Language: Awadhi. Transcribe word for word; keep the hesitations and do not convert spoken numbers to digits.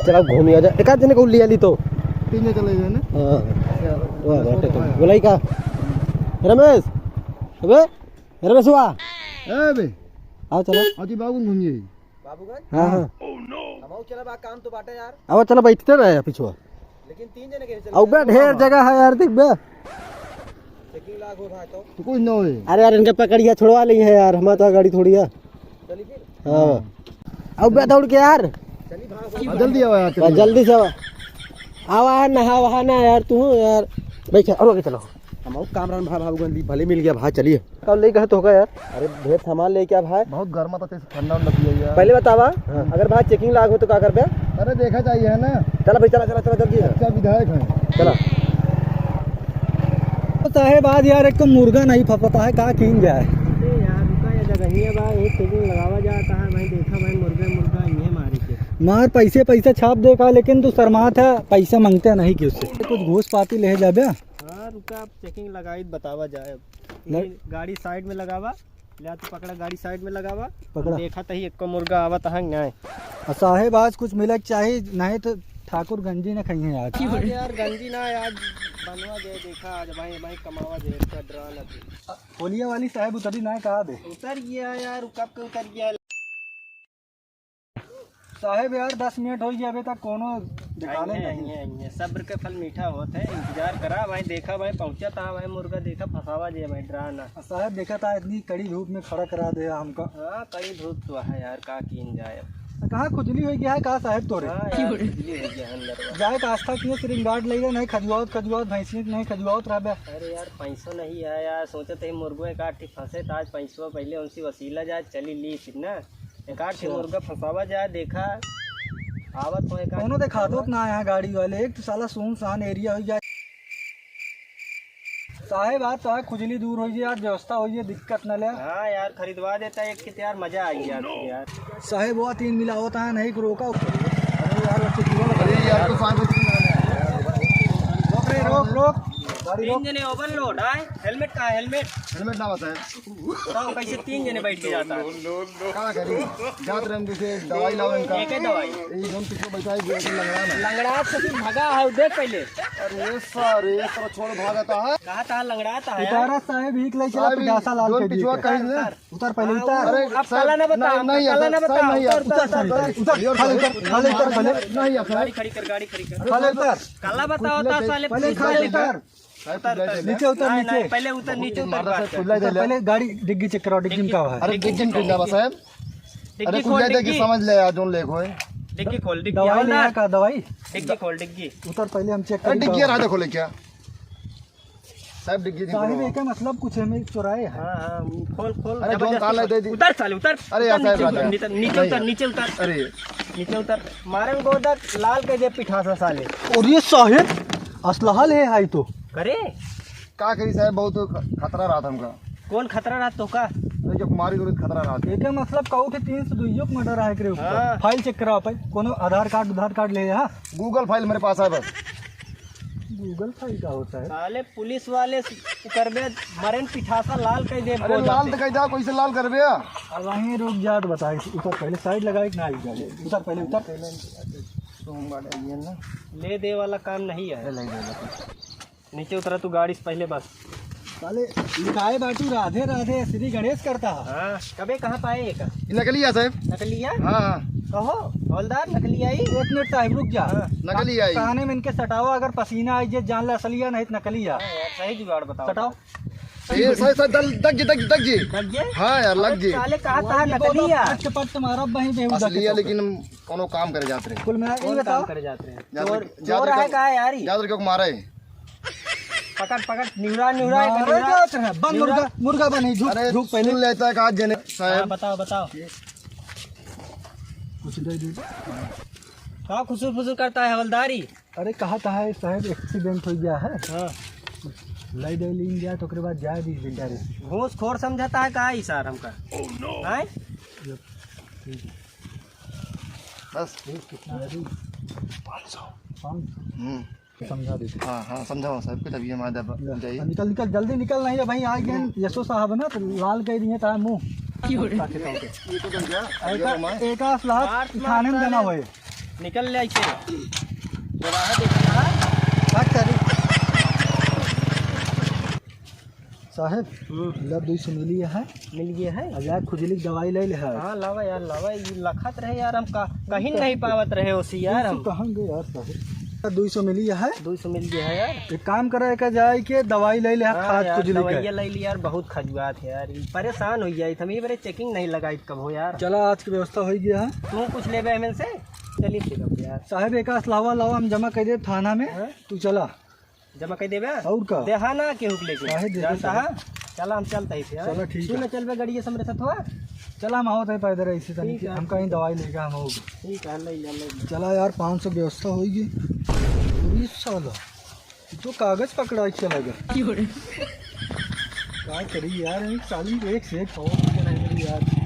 चला घूमी आ जा, एक आध जने को लिया ली तो। तीन जने चले गए ना? हाँ। चलो। वाह, वाह, ठीक है। बोलाई का? रमेश, अबे, रमेश हुआ? ए बे। आओ, चलो। अजी बाबू घूमिए। बाबूगंज? हाँ, हाँ। हमहू चला बा, काम तो बाटे यार। अब चला, बैठते रहे पिछुआ। लेकिन तीन जने के चले अब बे ढेर जगह है यार, देख बे। Checking लाग हो भाई तो। तो कुछ ना होए। अरे यार, इनके पकड़िया छुड़वा ली है यार, हमारा तो गाड़ी थोड़ी है। चली फिर। हाँ। अब बे दौड़ के यार। चली भाग। हाँ, जल्दी आओ यार, बस चलिए। जल्दी से आवा। आवा है, नहा वहा ना यार, तू यार। बैठ, और आगे चलो। हम कामरान भाई, भाई गंदी भले मिल गया भाई, चलिए। कब लेके है तो होगा यार? अरे ढेर सामान लेके आ भाई। बहुत गर्मा था, ठंडा उंडा पिया यार। पहले बतावा, हाँ। अगर भाई checking लाग हो तो का करबे? अरे देखा चाहिए है ना। चला भाई, चला, चला, चला, जल्दी। अच्छा विधायक है। चला। तो साहेब, आज यार एक तो मुर्गा नहीं फंसता है, का कीन जाए? अरे यार, रुका, ये जगहिया बा, एक checking लगावा जाता है भाई, देखा भाई, मुर्गा, मुर्गा इन्हें मारे के। मार, पैसे, पैसे छाप दे का, लेकिन तू शर्मात है, पैसा मांगते नहीं कि उससे। कुछ घूस पाती ले जाबे? हाँ, रुका, अब checking लगाई, बतावा जाए। नहीं। ये गाड़ी side में लगावा, ले, तू पकड़ा, गाड़ी side में लगावा। पकड़ा। देखा तही एको मुर्गा आवत हंग नाय। आ साहेब, आज कुछ मिले के चाही, नहीं तो ठाकुर गंजी न खइहें आज। आज यार गंजी ना, आज बनवा दे, देखा आज भाई, भाई कमावा दे, इसका डरा ना तू। होलिया वाली साहेब उतरी ना, कहा दे। उतर गया यार, वो कब के उतर गया? साहेब यार, दस मिनट हो गया, अबे तक कोनो दिखाले आइए, नहीं। आइए, आइए। सब्र के फल मीठा होत है, इंतजार करा भाई, देखा भाई, पहुँचा था भाई, मुर्गा देखा, फंसावा जे भाई, डरा ना। आ साहेब, देखा था, इतनी कड़ी धूप में खड़ा करा दे हमका। हाँ, कड़ी धूप तो है यार, का कीन जाए। आ, कहाँ खुजली हो गया है, कहाँ साहेब तोरे? हाँ यार, खुजली हो गया है अंदर में। जाए का आस्था किए, सिरिंगाट ले गए, नहीं खजुआवत, खजुआवत, भैंसियन के नहीं खजुआवत रहबे। अरे यार, पैसो नहीं है यार, सोचत है मुर्गो एक आठ ठे फंसे, तो आज पैसो पहले उनसे वसीला जाए, चली ली फिर ना। एक आध ठे अच्छा। मुर्गा फंसावा जाए, देखा, आवत हो एक आध कोनो ठे देखात फंसावा। होत ना यहाँ गाड़ी वाले, एक तो साला सुनसान एरिया हो गया। साहेब, आज तो खुजली दूर हो गई, आज व्यवस्था हो गई, दिक्कत न ले। हाँ यार, खरीदवा देता एक के, तो यार मजा आ गया यार। साहेब, वो तीन मिला होता है, नहीं रोका। अरे यार, बच्चे जीवन अरे यार, तो सांग रोक रे, रोक, रोक। गाड़ी रोक। तीन जने overload आए, helmet कहाँ है, helmet? Helmet ना बताए। बताओ, कैसे तीन जने बैठ के जाता है? का करी? जात रहे हम जैसे दवाई लाओ इनका। एक है दवाई। ये जोन पीछे बैठा है, ये लंगड़ा ना। लंगड़ा से तू भगा है, देख पहले। अरे सारे, ये सारा छोड़ भागता है। कहा था लंगड़ा था है? उतारा साहेब, एक लई चला, साहेब, पिटासा लाल जोन के दिए पिछुआ के। कहीं ना। उतर पहले, हाँ, उतर। अरे, अब साहब, काला ना बताओ, नहीं, नहीं, काला ना साहब, बताओ, नहीं, उतर, उतर, साहब, उतर, नहीं, उतर, उतर, साहब, खाली उतर, खाली उतर पहले। नहीं, साहब। गाड़ी खड़ी कर, गाड़ी खड़ी कर। खाली उतर। काला बताओ, पहले, उतर साहब, पहले। उतर, उतर, नीचे उतर, नहीं, नीचे। नहीं, पहले उतर, नीचे उतर, मारा बात साहब, कर। कुल्ला उतर, दे ले। पहले गाड़ी डिग्गी check कराओ, डिग्गी में का है? अरे, डिग्गी में कुल्ला बा साहब। डिग्गी अरे, खोल, कुल्ला दे के डिग्गी। समझ ले यार, जोन लेक होए। डिग्गी खोल, डिग्गी। दवाई ले हवलदार। का दवाई? डिग्गी खोल, डिग्गी। उतर पहले, हम check अरे, करी डिग्गी का रहा है। देखो ले क्या? साहब, डिग्गी नहीं साहब, खोलो। एके मतलब कुछ हमें चुराए है। हाँ, हाँ, खोल, खोल, अरे, जबरदस्ती जोन काला खोल। दे दी। उतर साले, उतर। अरे, उतर, यार, नीचे साहब, उतर, राजा। नीचे, नीचे नहीं। उतर, नीचे उतर। अरे। नीचे उतर। मारन गोदक लाल के जे पिठासा साले। और ये साहेब, असलहा ले आई तो। करे? का करी साहेब, बहुत ख-, खतरा रहत हमका। कौन खतरा रहत तोहका? अरे, जब मारी गोली खतरा रहत। एके मतलब कहू कि तीन सौ दुइयो के murder आहे एकरे ऊपर। हाँ। File check कराओ पाई, कोनो आधार card, उधार card ले, हाँ? Google file मेरे पास है बस। Google file का होता है? साले पुलिस वाले स-, करबे, मरेन पिठासा लाल कह दे, अरे बोल लाल दे। तो कह दे, कैसे लाल करबे? अब वहीं रुक जा तो बताई, उतर पहले side लगाई कि ना आई गाड़ी? उतर पहले, उतर। तो हम गाड़ी आई है ना। ले दे वाला काम नहीं है। ले दे वाला काम। नीचे उतरा तू गाड़ी से पहले बस। साले लिखाए बाटू राधे राधे श्री गणेश करता। हाँ, कबे कहाँ पाए एक? ये नकली है साहब। नकली है? हाँ, हाँ। कहो, हवलदार नकली आई? एक मिनट साहब रुक जा। हाँ। नकली आई। काने में इनके सटावा, अगर पसीना आई जे जान ले असली है, नहीं तो नकली है। हाँ यार, सही जुगाड़ बताओ। सटाओ। ये सही, सही, दल, दग जी, दग जी, दग जी। लग गए? हाँ यार, लग अबे जी। साले कहा था नकली है। पट, पट मारा वहीं पे असली है, लेकिन कोनो काम करे जात रहे। कुल मिला के कौन काम बताओ। करे जात रहे? जात चोर, रहे, जात चोर रहे है क्यों, का यार? जात रहे क्यों मारा है? पकड़, पकड़, निहुरा, निहुरा, मारे निहुरा। जात रहे, बन निहुरा। मुर्गा, मुर्गा बन, झुक, अरे, झुक पहले। सुन लेता है का जने, साहब। हाँ, बताओ, बताओ। कुछ दे दे। का खुसुर फुसुर करता है हवलदारी? अरे, कहा था है साहब, accident हो गया है। हाँ। ले दे, लीन गया तो ओकरे बाद जाए दी बेचारे। घूसखोर समझता है का ई सार हमका? हैं? बस। ये कितना है रे? पाँच सौ। पाँच सौ। हम्म। समझा देते। हाँ, हाँ, समझाओ साहब, कुछ अभी हमारे दब-, ले, जाइए। निकल, निकल, जल्दी निकल, नहीं तो भाई आ गए यशो साहब ना, तो लाल कह दिए था मुंह। ये तो बन गया। एक, ये तो हमारे एक आस लाख मार, मार, थाने में मार। देना होए। निकल ले ऐसे। जब आहा देखा था। का करी? साहेब, हम्म। ला दुई सौ मिली है। मिल गया है? अब यार खुजली की दवाई ले ले है। हाँ, लावा यार, लावा। ये लखत रहे यार, हम का-, कहीं नहीं पावत रहे ओसी यार हम। कहाँ गए यार साहेब? दुई सौ मिली है। दुई सौ मिल गया है यार। एक काम करा, एक जाए के दवाई ले ले है, हाँ खाद यार, खुजली का। दवाइयाँ ले ली यार, बहुत खजुआत है यार। ये परेशान हो गया, हम ये बारे checking नहीं लगाई कब हो यार। चला, आज की व्यवस्था हो गया है। तू कुछ लेबे एमएल से? चलिए फिर अब यार। साहेब, एक आस लावा, लावा, हम जमा कर दे थाना में। हाँ? तू चला। जमा कर देबे? और का? देहा ना केहू के लेके। काहे देबे जानता साहेब? है? चला, हम चलता ही फिर। चला, ठीक सुन है। चलबे गड़िया से हमरे साथ हुआ? चला, हम आवत है पैदल ऐसे तनी ठीक है, हम कहीं ठीक है। दवाई लेके हम आओगे। ठीक है, ले ले, ले ले। चला यार, पाँच सौ व्यवस्था होगी। अरे साला, ये तो कागज पकड़ा के चला गया। क्यों रे? का करी यार, एक साली एक से एक और यार।